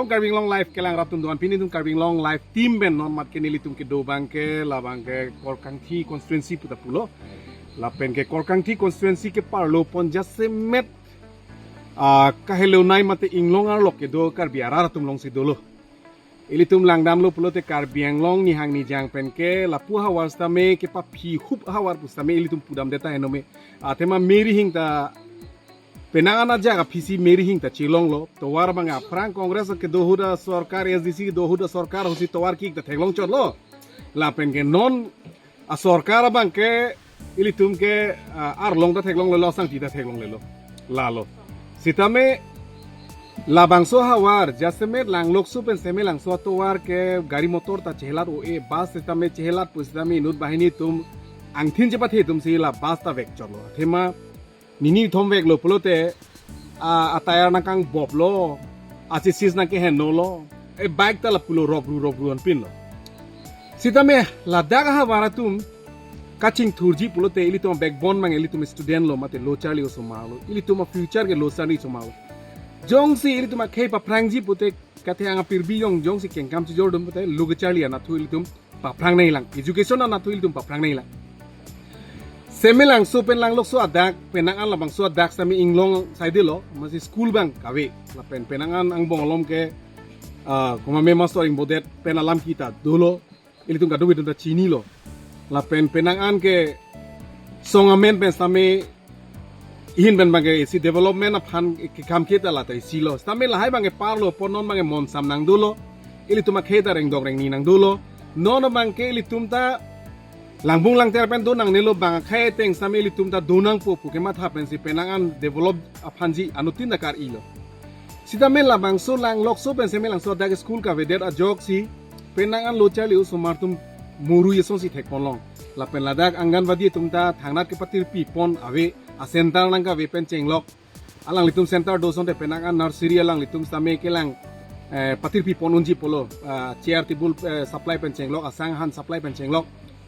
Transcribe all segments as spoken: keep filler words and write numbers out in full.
Karbi Anglong Live kelang rat atum doan, pini itum Karbi Anglong Live team pen non mat ke nelitum kedo abang ke labang ke Korkangthi constituency puta pulo. Lapen ke Korkangthi constituency keparlo pon jasemet, ah, kahelonei mate inglong arlo kedo Karbi arat atum alongsi dolo. Ilitum langdamlo pulote Karbi Anglong nihang nijang pen ke lapu ahavar sitame kepaphi hup ahavar pu sitame ilitum pudamde ta henome. Athema me rihing ta penang an ajak aphisi me rihing ta chelonglo. Tovar abang aphrang Congress kedo ahut asorkar, A S D C kedo ahut asorkar ahutsi tovar ke-ik ta theklong chotlo. Lapen ke non asorkar abang ke ilitum ke, ah, arlong ta theklonglelo, asangti ta theklonglelo. Lalo. Sitame labangso ahavar, jasemet Langlokso pen Semelangso atovar ke gari motor ta chehelat o-e, bus sitame chehelat pu sitame inut banghini atum angthin chepathe atumsi la bus ta vek chotlo. Athema nini thom veklo pulote, ah, atire nangkangboplo, achesis nangkehenolo, e bike ta lapulo ropru ropru anpinlo. Sitame ladak ahavar atum kachingthurji pulote ilitum backbone abang ilitum student lo mate lo charli osomar lo, ilitum afuture ke lo charli osomar lo. Jongsi ilitum akhei paphrangji pute kathe ang apirbi jong jongsi kengkam chijordun pute lo kecharli anatthu ilitum paphrang nangjilang, education anatthu ilitum paphrang nangjilang. Semelangso pen Langlokso adak, penang an labangso adak sitame inglong saidelo, masi school abang kave. Lapen penang an angbong along ke, ah, komat me master ingbodet pen alam kita dolo, ilitum kadokave atum ta chinilo. Lapen penang an ke song amen pen sitame ihin pen abang ke isi development aphan kekam kita la ta isilo. Sitame lahai abang ke parlo pon, non abang ke monsam nangdolo. Ilitum akhei ta rengdok rengni nangdolo. Non abang ke ilitum ta langbung langter pen do nangnelo, bang akhei ateng sitame ilitum ta do nangpo pu kematha pensi penang an develop aphansi anuttin ta kar-ilo. Sitame labangso Langlokso pen Semelangso adak school kavedet ajoksi penang an lo charli osomar atum muru asonsi thekponlong. Lapen ladak Anganwadi atum ta thangnat kepatirpi pon ave, acenter nangkave pen chenglok. Alanglitum center do asonte penang an nursery alanglitum sitame kelang, eh, patirpi pon unji pulo, ah, chair table, eh, supply pen chenglok, asang ahan supply pen chenglok.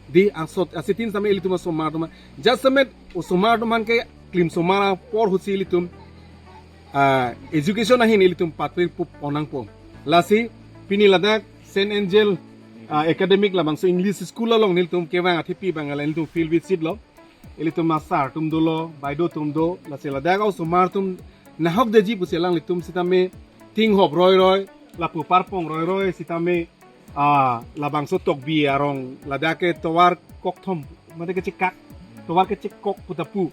Dei angsot, asitin sitame ilitum asomar atum, jasemet osomar atum aphan ke klim osomar apor ahutsi ilitum, ah, education ahin ilitum patirpi pon nangpo. Lasi pini ladak Saint Angel, ah, Academic labangso English School along nelitum kevang athepi abang la nelitum field visit lo. Ilitum asar atum dolo, baido atum do, lasi ladak osomar atum nahokdeji pusi alanglitum sitame tinghop roiroi, lapu parpong roiroi sitame, ah, labangso Tokbi arong ladak ke tovar kokthom, mate kechekak, tovar kechekok puta pu.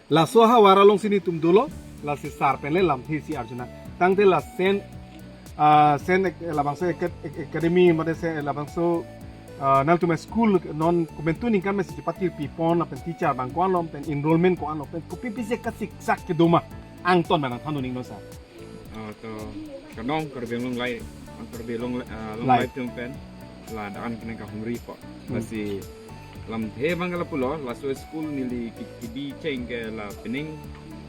Laso ahavar alongsi nelitum dolo, lasi sar pen le lamthe isi arjunang. Tangte la Saint, ah, Saint Ac-, labangso acad-, ac-, academy mate se labangso, ah, nangtum school non komantu ningkan mesi patirpi pon lapen teacher abang ko-anlo pen enrollment ko-anlo pen kopi pisi kasiksak kedo ma, angton abang nangthan dun ning non sar. Ah, to, kardom, Karbi Anglong Live, ang Karbi Anglong, ah, Anglong Live. Live atum pen, la, da an kene kahumri po. Hmm. Lasi, lamthe abang ke lapulo, laso school neli ki-, kebi cheng ke la pening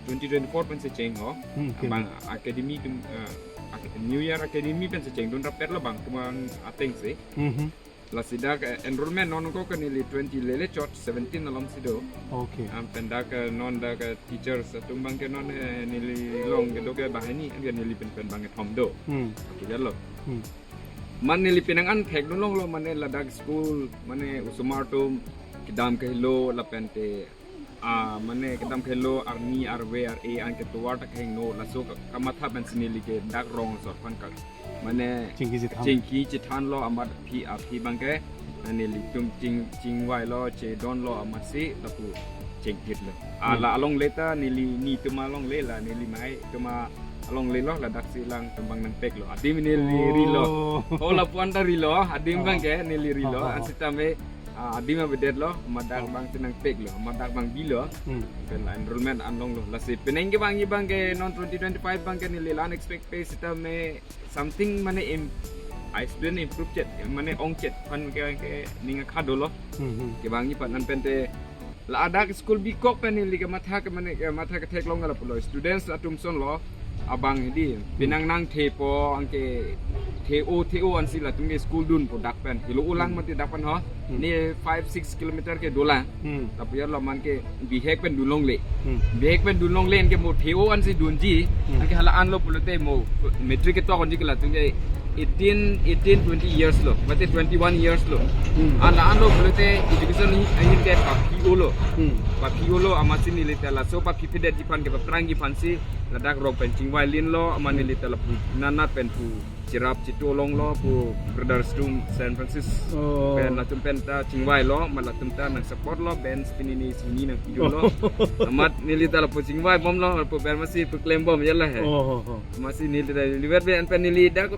twenty twenty-four pensi cheng ho. Hmm, okay. Abang academy atum, ah, ac-, New Year academy pensi chengdun rapet labang atum atengsi. Mhm. Lasi dak, eh, enrollment non ko ke neli twenty lele chot, seventeen alomsi do. Okay. Am pen dak, eh, non dak, eh, teachers atum abang ke non, eh, neli along kedo ke banghini, an ke neli pen pen abang kethom do. Hmm. Aku jalo. Hmm. Mane neli penang an thekdunlonglo, mane ladak school, mane osomar atum kedam kehelo lapente, ah, mane kedam kehelo arni arve ar-e an ke tovar ta kehingno, laso ka-, kamatha pensi neli ke dak rong asor aphan ka. Mane chingki chethan. Chingki chethanlo amat aphi aphi abang ke, ah, nelitum ching, chingvailo, chedonlo amatsi lapu chingkitlo. Ah, hmm, la alongle ta neli nitum alongle, la neli mei atum alonglelo, ladaksi alangtum abang nangpeklo. Adim neli rilo. Oh. Oh, lapu-an ta rilo, adim abang ke neli rilo. Oh, oh, oh. Ansitame, ah, adim avedetlo, amat dak abangsi nangpeklo, amat dak abang bilo. Hmm. Pen la enrollment an longlo. Lasi penang kevangji abang ke non twenty twenty-five abang ke neli la unexpected sitame something mane im-, a student improve chet, mane ongchet aphan ke, ke ning akha dolo. Hmm, hmm. Kevangji aphan an pente ladak school bikok pen neli kematha ke mane kematha ketheklong lapulo. Students atum asonlo, abang hedi, penang nangthepo, anke the-o the-o ansi latum ke school dunpo dak pen. Helo olang Hmm. mati dak pen ho. Hmm. Ne five six kilometer ke dolang. Hmm. Tapi ya lo man ke bihek pen dun longle. Hmm. Bihek pen dun longle anke mo the-o ansi dunji. Hmm. Anke hala-an lo pulote mo matric ketok onji ke latum ke eighteen, eighteen, twenty years lo. Mate twenty-one years lo. Hmm. Hala-an lo pulote education hi, ahin ke paphi-o lo. Hmm. Paphi-o lo amatsi neli ta laso paphi pedetji aphan ke paphrangji aphansi ladak rong pen chingvai lin lo, amat neli ta lapu nanat pen pu cherap chitu along lo, pu Brothers Room Saint Francis Oh. pen latum pen ta chingvai lo, amat latum ta nang support lo, bands pini ni sini nangpidun lo. Amat neli ta lapu chingvai bom lo, lapu band amatsi pu klem bom ya la he. Oh, oh, oh. Amatsi neli ta neli vet be an pen neli dak,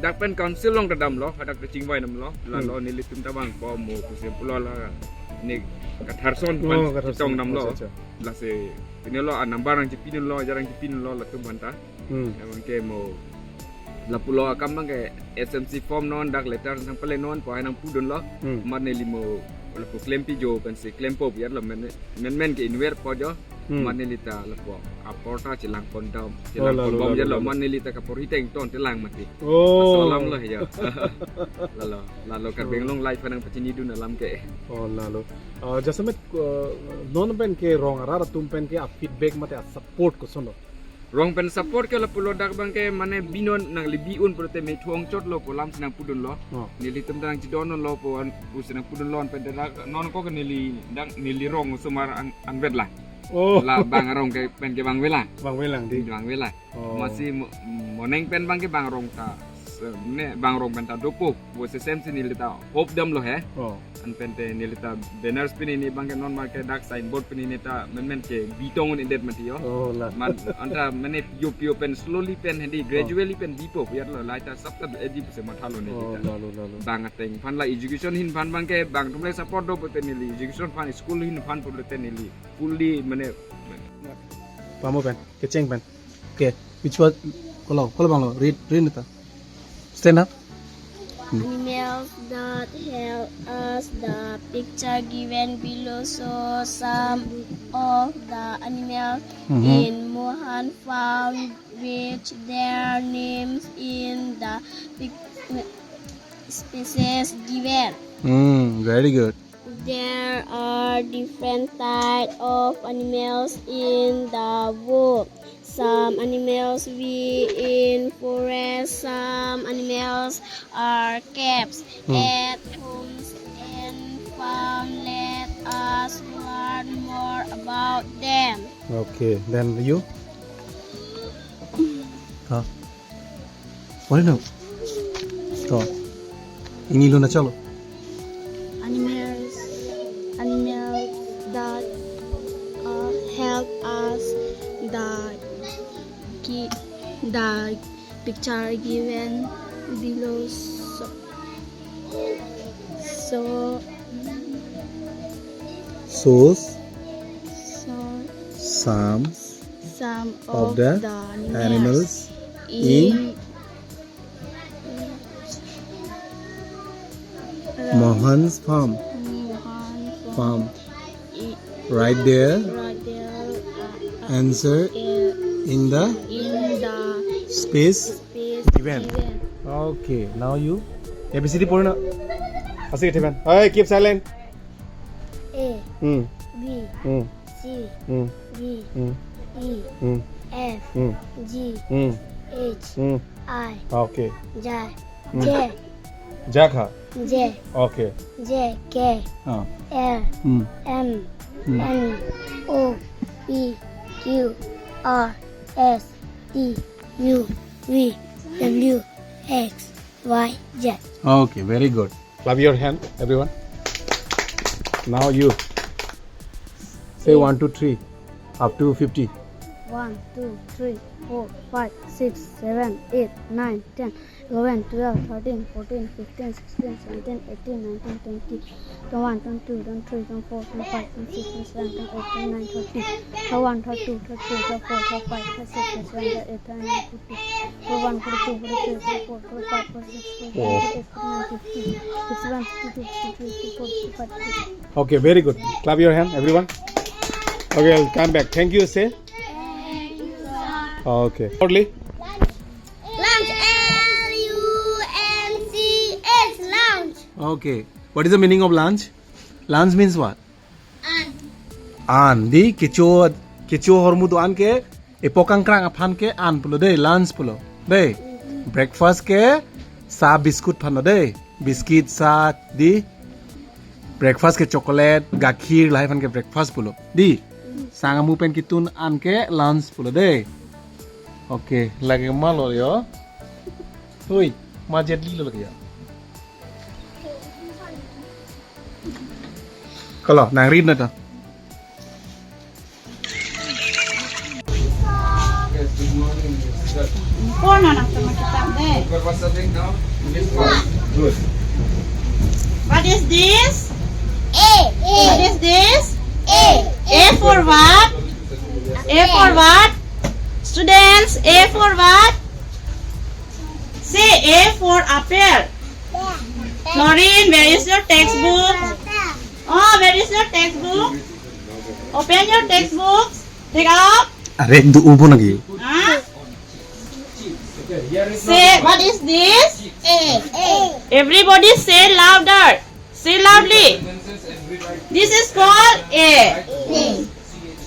dak pen council along ta dam lo, hadak ta chingvai nam lo, la lo Hmm. nelitum ta bang po mo pusi pulo la ne Katharson Oh, pen Katharson. Chetong nam lo. Acha, acha. Lasi pini lo a number nangchipidun lo, jarang chipidun lo latum anta. Hmm. Abang ke mo lapulo akam abang ke S M C form non dak letter sang pale non po hai nangpudun lo. Hmm. Amat neli mo lapu klempi jo pensi klempo biar lo men, men men ke inver po jo. Hmm. Amat neli ta lapu apor ta chelang pondam, Oh, chelang lalo, pondam lalo, ya lo lalo. Amat neli ta kapor hiteng ton telang mati. Oh. Aso alam lo ya. Lalo, lalo Karbi Oh. Anglong live nangpachinidun alam ke. Oh, lalo. Ah, jasemet, ah, non pen ke rong arat atum pen ke a feedback mate a support koson lo? Rong pen support ke lapulo dak abang ke mane binon nangli bi-un pulote me thuong chot lo pu alamsi nangpudun lo. Oh. Nelitum ta nangchidon lo pu an pusi nangpudun lo an pen dak non ko ke neli dak neli rong osomar an, anvet la. Oh. La bang arong ke pen ke bang avelang. Bang avelang di. Bang avelang. Oh. Amatsi mo-, moneng pen abang ke bang arong ta se-, ne bang arong pen ta dopo. Bo se sem si neli ta hope dam lo he. Oh. An pen te neli ta banners pini ni abang ke non mar ke dak signboard pini ni ta men men ke bitong un indet mati yo. Oh, la. Man anta mane pio pio pen slowly pen hedi Oh. gradually pen bipo ya lo lai ta sab ta edi pusi matha lo neli Oh, ta. Lalo, lalo. Bang ateng aphan la education ahin aphan abang ke bang atum le support do pulote neli education aphan school ahin aphan pulote neli fully mane Pamo pen, kecheng pen. Okay, which was, kolo, kolo bang lo, read, read neta. Stand up. Hmm. Animals that help us. The picture given below shows some of the animals Mhm. in Mohan farm, which their names in the pic-, species given. Hmm, very good. There are different types of animals in the world. Some animals live in forests, some animals are kept Hmm. at homes and farm. Let us learn more about them. Okay, then you? Huh? Pore na. To. Ingilo na chalo. Animals, animals that, uh, help us. The gi-, the picture given below so, so, Shows so some some of of the the animals animals in in Mohan's farm. Mohan Farm. Farm. I-, Right there. Right there, uh, uh, Answer uh, in the in the space space given. Given. Okay, now you A B C D pore na. Asi ke theban. Hey, keep silent. A, Hmm. B, Hmm. C, Hmm. D, Hmm. E, Hmm. F, Hmm. G, Hmm. H, Hmm. I, Okay. J, Hmm. J, Ja kha. J, Okay. J, K, Ah. L, Hmm. M, Hmm. N, O, P, Q, R, S, T, U, V, W, X, Y, Z. Okay, very good. Clap your hand, everyone. Now you say Eight. One, two, three, up to fifty. One, two, three, four, five, six, seven, eight, nine, ten, eleven, twelve, thirteen, fourteen, fifteen, sixteen, seventeen, eighteen, nineteen, twenty, twenty-one, twenty-two, twenty-three, twenty-four, twenty-five, twenty-six, twenty-seven, twenty-eight, twenty-nine, thirty, thirty-one, thirty-two, thirty-three, thirty-four, thirty-five, thirty-six, thirty-seven, thirty-eight, thirty-nine, forty, forty-one, forty-two, forty-three, forty-four, forty-five, forty-six, forty-seven, Oh. forty-eight, forty-nine, fifty, fifty-one, fifty-two, fifty-three, fifty-four, fifty-five, fifty-six. Okay, very good. Clap your hand, everyone. Okay, I'll come back. Thank you, say. Thank you, sir. Okay. Shortly. Lunch. L U N C H, lunch. Okay. What is the meaning of lunch? Lunch means what? An. An. Dei, kecho, kecho ahormu do-an ke, epo kangkrang aphan ke an pulo dei, lunch pulo dei. Breakfast ke sa biscuit aphan lo dei. Biscuit, sa, dei. Breakfast ke chocolate, gakhir, lahai aphan ke breakfast pulo dei. Sang amu pen ketun an ke lunch pulo dei. Okay, lake ma lo yo. Hui, ma Jet Li lo lake yo. Kolo, nang read na to. Yes, good morning, mister. Kona nang sama kita deh. What was the thing now? This one. Good. What is this? A. What is this? A. A for what? A for what? Students, A for what? Say A for apple. Florin, where is your textbook? Oh, where is your textbook? Open your textbooks. Take out. Are, do ubo lagi. Huh? Say, what is this? A. A. Everybody say louder. Say loudly. This is called A. A.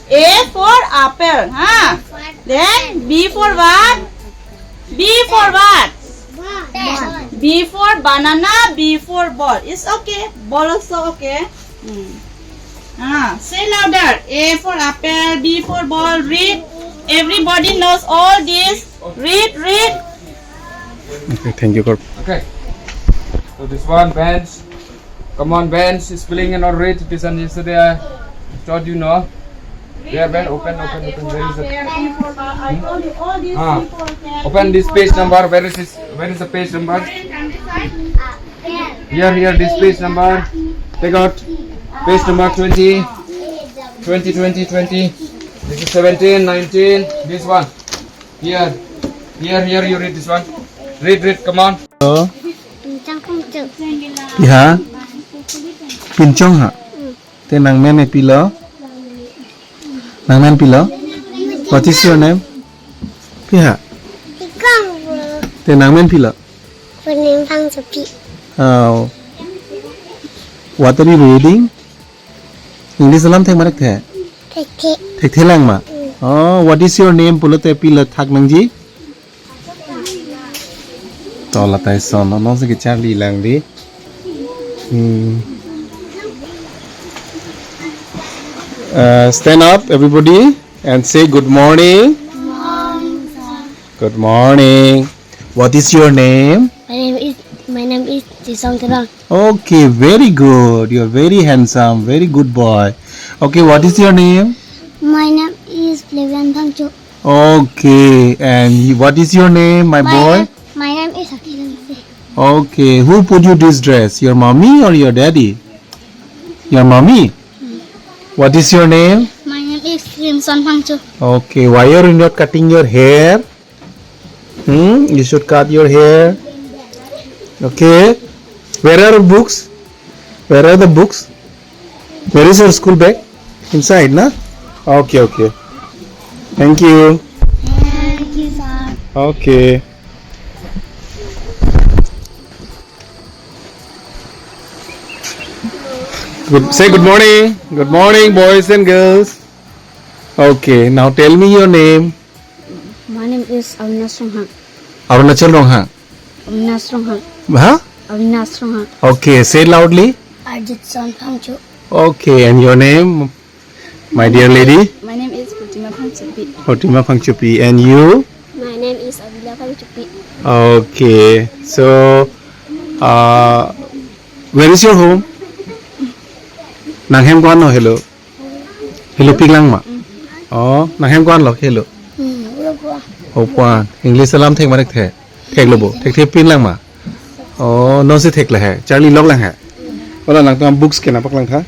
A for apple, huh? Then B for what? B for what? Ball. B for banana, B for ball. It's okay. Ball also okay. Hmm. Ah, say louder. A for apple, B for ball. Read. Everybody knows all this. Read, read. Okay, thank you, Kor. Okay. So this one, bench. Come on, bench. Spelling and all read. This one yesterday I taught you, no? There, bench. Open, open, open. Where is it? Ah. Open this page number. Where is this? Where is the page number? Here, here, this page number. Take out page number twenty, twenty, twenty, twenty. This is seventeen, nineteen, this one. Here, here, here, you read this one. Read, read, come on. Hello. Pinchong Phangcho. Pi ha? Pinchong ha? Mm. Te nangmen e pilo? Nangmen pilo? What is your name? Pi ha? Ikong. Te nangmen pilo? Punim Phangchopi. Oh. What are you reading? English alam thek ma thekthe? Thekthe. Thekthe lang ma? Mm. Oh, what is your name pulote pilo thak nangji? To la tai son, no, non si kecharli lang dei. Hmm. Uh, stand up, everybody, and say good morning. Morning, sir. Good morning. What is your name? My name is, my name is Chisong Terang. Okay, very good. You're very handsome, very good boy. Okay, what is your name? My name is Flavian Phangcho. Okay, and you, what is your name, my My boy? name, my name is Akil Hanse. Okay, who put you this dress? Your mommy or your daddy? Your mommy? What is your name? My name is Crimson Phangcho. Okay, why are you not cutting your hair? Hmm, you should cut your hair. Okay. Where are books? Where are the books? Where is your school bag? Inside, na? Okay, okay. Thank you. Thank you, sir. Okay. Good, say good morning. Good morning, boys and girls. Okay, now tell me your name. My name is Avinash Ronghang. Arunachal Ronghang. Avinash Ronghang. Huh? Avinash Ronghang. Okay, say loudly. Arjit Son Phangcho. Okay, and your name, my dear lady? My name is Fatima Phangchopi. Fatima Phangchopi. And you? My name is Avila Phangchopi. Okay, so, uh, where is your home? Nanghem ko-anlo helo? Helo pik lang ma? Oh, nanghem ko-anlo helo? Hmm, ulo ko. Oh, ko-an. English alam thek ma thekthe? Theklo bo. Thekthe pin lang ma? Oh, non si thek lahai. Charli lok lang ha. Wala nangtum books ke nangpaklang tha?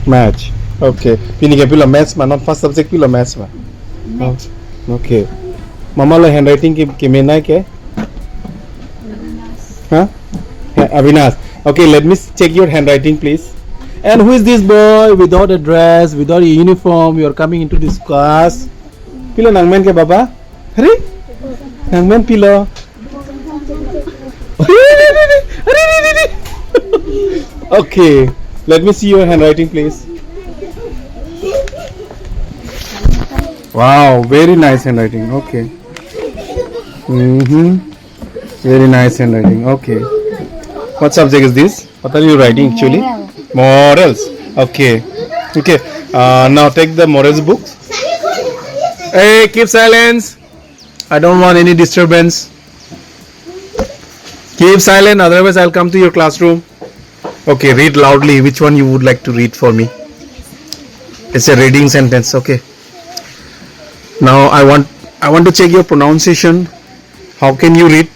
Maths. Okay. Pini ke pilo maths ma, non first subject pilo maths ma? Maths. Oh, okay. Mama lo handwriting ke, kemenei ke? Huh? Ha, Avinash. Okay, let me s-, check your handwriting, please. And who is this boy without a dress, without a uniform? You are coming into this class. Pilo nangmen ke baba? Hari? Nangmen pilo? Okay. Let me see your handwriting, please. Wow, very nice handwriting. Okay. Mm-hmm. Very nice handwriting. Okay. What subject is this? What are you writing actually? Morals. Okay. Okay. Uh, now take the morals book. Hey, keep silence. I don't want any disturbance. Keep silent, otherwise I'll come to your classroom. Okay, read loudly. Which one you would like to read for me? It's a reading sentence. Okay. Now I want I want to check your pronunciation. How can you read?